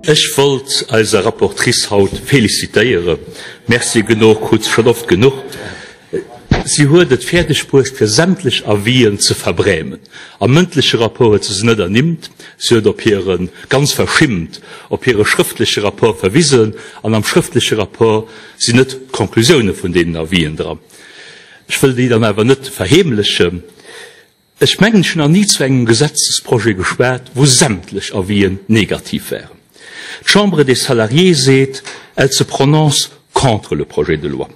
Ech wollt eiser Rapportrice haut félicitéieren. Merci genuch krut se schonn oft genuch. Si huet et fäerdeg bruecht, fir sämtlech Avisen ze verbrämen. Am mëndleche Rapport huet se se net ernimmt. Si huet op hire, ganz verschimmt, op hire schrëftleche Rapport verwisen. An am schrëftleche Rapport sinn net d'Conclusioune vun deenen Avisen dran. Ech wëll déi dann awer net verheemlechen. Ech mengen, ech hunn nach ni zu engem Gesetzesprojet geschwat, wou sämtlech Avisen negativ waren. D'Chambre des Salariés seet, elle se prononce contre le projet de loi.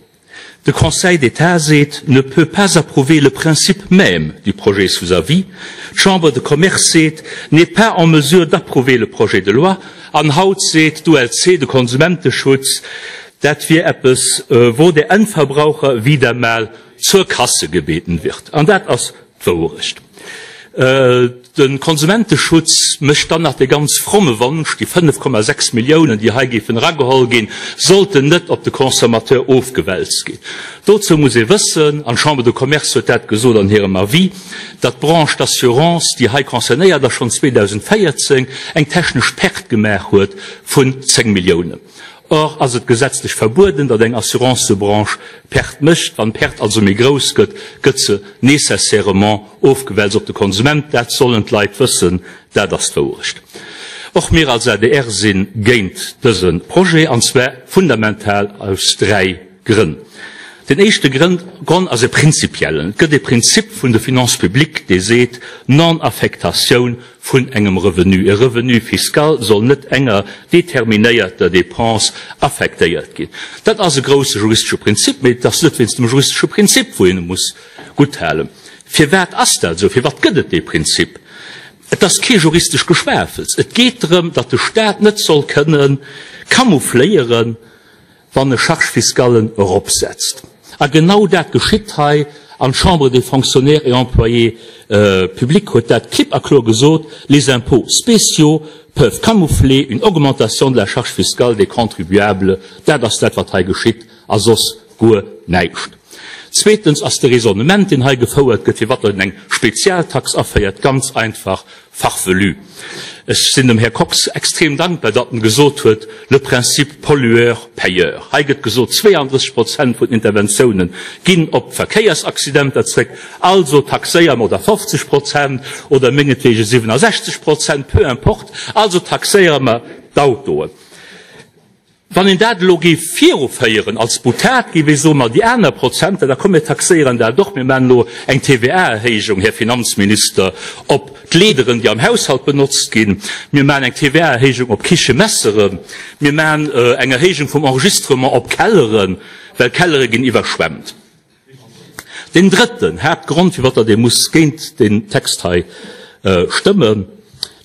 De Conseil d'État seet, ne peut pas approuver le principe même du projet sous avis. D'Chambre de Commerce seet, n'est pas en mesure d'approuver le projet de loi. An haut seet d'ULC, de Konsumenteschutz, dat wier eppes, wo der Endverbraucher wieder mal zur Kasse gebeten wird. An dat ass d'Wouerecht. De Konsumenteschutz mécht dann nach dee ganz fromme Wonsch, déi 5,6 Milliounen, déi hei géifen erageholl ginn, sollten net op de Consommateur ofgewälzt ginn. Dozou muss ee wëssen, an d'Chambre de Commerce huet dat gesot an hirem Avis, datt d'Branche d'assurance, déi hei concernéiert ass, schonn 2014 eng technesch Perte gemaach huet vun 10 Milliounen. Or ass et gesetzlech verbueden, datt eng Assurancebranche Perte mécht. Wann d'Perte also méi grouss gëtt, gëtt se nécessairement ofgewälzt op de Konsument. Dat sollen d'Leit wëssen, dat ass d'Wouerecht. Och mir als adr si géint dëse Projet, an zwar fundamental aus dräi Grënn. Den éischte Grond ass e prinzipiellen. Et gëtt e Prinzip vun de Finances publiques, dee seet, Non-affectatioun vun engem Revenu. E Revenu fiscal soll net enger determinéierter Dépense affectéiert ginn. Dat ass e grousse juristesche Prinzip, mee et ass net wéinst dem juristesche Prinzip, wou een e muss gutthalen. Firwat ass dat esou? Firwat gëtt et dee Prinzip? Et ass kee juristesch Geschwafels. Et geet drëm, datt de Stat net soll kënnen camoufléieren, wann e Charge-fiscallen eropsetzt. A genau dat geschitt hei, an d'Chambre des Fonctionnaires et Employés publics huet dat klipp a kloer gesot, Les impôts spéciaux peuvent camoufler une augmentation de la charge fiscale des contribuables. Dat ass dat, wat hei geschitt, a soss guer näischt. Zweetens ass de Raisonnement, deen hei gefouert gëtt, firwat een eng Spezialtax aféiert, ganz einfach Farfelu. Ech sinn dem Här Kox extrem dankbar, datt en gesot huet, le principe pollueur-payeur. Hei gëtt gesot, 32 Prozent vun den Interventiounen ginn op Verkéiersaccidenter zréck, also taxéiere mer, oder 50 Prozent, oder mengetwege 67 Prozent, peu importe, also taxéiere mer d'Autoen. Wann een dat elo géif viruféieren als Boutade, géif ee soen, ma déi aner Prozenter, da komm mir taxéieren dat och, mir maachen elo eng TVA-Erhéijung, Här Finanzminister, op d'Leederen, déi am Haushalt benotzt ginn, mir maachen eng TVA-Erhéijung op Kichemesseren, mir maachen eng Erhéijung vum Enregistrement op Kelleren, well Kellere ginn iwwerschwemmt. Deen drëtten Haaptgrond, firwat datt ee muss géint deen Text hei stëmmen,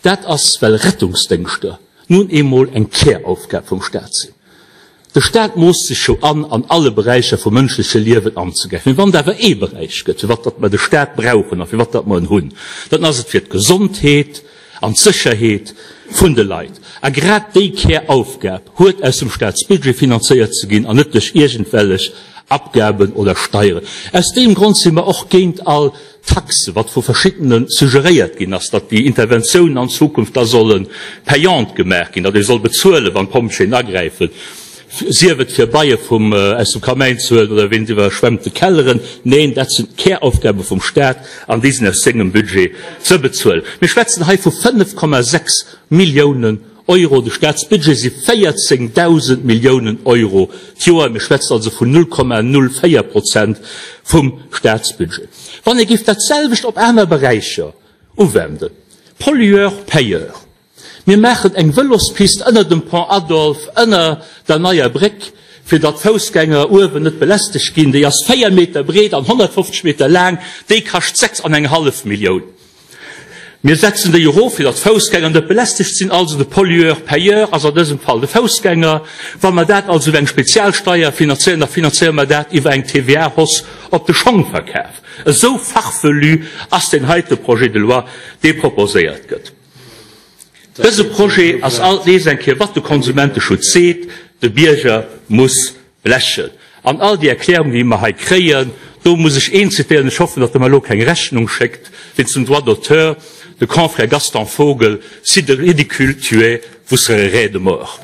dat ass, well Rettungsdéngschter nun eemol eng Käraufgab vum Stat sinn. De Stat moosst sech jo an, an alle Beräicher vum mënschleche Liewen anzegräifen. Mee wann et awer ee Beräich gëtt, firwat datt mer de Stat brauchen a firwat datt mer en hunn, dann ass et fir d'Gesondheet an d'Sécherheet vun de Leit. A grad déi Käraufgab huet aus dem Statsbudget finanzéiert ze ginn an net duerch iergendwellech Abgaben oder Steieren. Aus deem Grond si mer och géint all Taxe, wat vu verschiddene suggeréiert ginn ass, datt déi Interventiounen an Zukunft da solle payant gemaach ginn, datt ee soll bezuelen, wann d'Pompjeeën agräifen, sief et fir Beie vum aus dem Kamäin ze huelen oder wéinst iwwerschwemmte Kelleren. Neen, dat sinn d'Käraufgabe vum Stat an déi sinn aus sengem Budget ze bezuelen. Mir schwätzen hei vu 5,6 Milliounen Euro. De Staatsbudget si 14.000 Milliounen Euro d'Joer. Mir schwätzen also vun 0,04 Prozent vum Staatsbudget. Wann ee géif dat selwecht op aner Beräicher uwenden, Pollueur-payeur, mir maachen eng Vëlospist ënner dem Pont Adolphe, ënner der neier Bréck, fir datt d'Foussgänger uewen net belästegt ginn, déi ass 4 Meter breet an 150 Meter laang, déi kascht 6 an eng hallef Millioun. Mir setzen déi erof, fir datt d'Foussgänger net belästegt sinn. Also de Pollueur-payeur ass an dësem Fall de Foussgänger. Wa mer dat also iwwer eng Spezialsteier finanzéieren, da finanzéiere mer dat iwwer eng TVA-Hausse op de Schongverkaf. Esou farfelu ass deen heite Projet de loi, dee proposéiert gëtt. Dëse Projet ass alt nees eng Kéier, wat de Konsumenteschutz seet, De Bierger muss Blechen. An all déi Erklärungen, déi mer hei kréien, Do muss ech een zitéieren, ech hoffen, datt e mer elo keng Rechnung schéckt wéinst dem Droit d'auteur, de Confrère Gaston Vogel, Si de ridicule tu es, vous serez raide mort.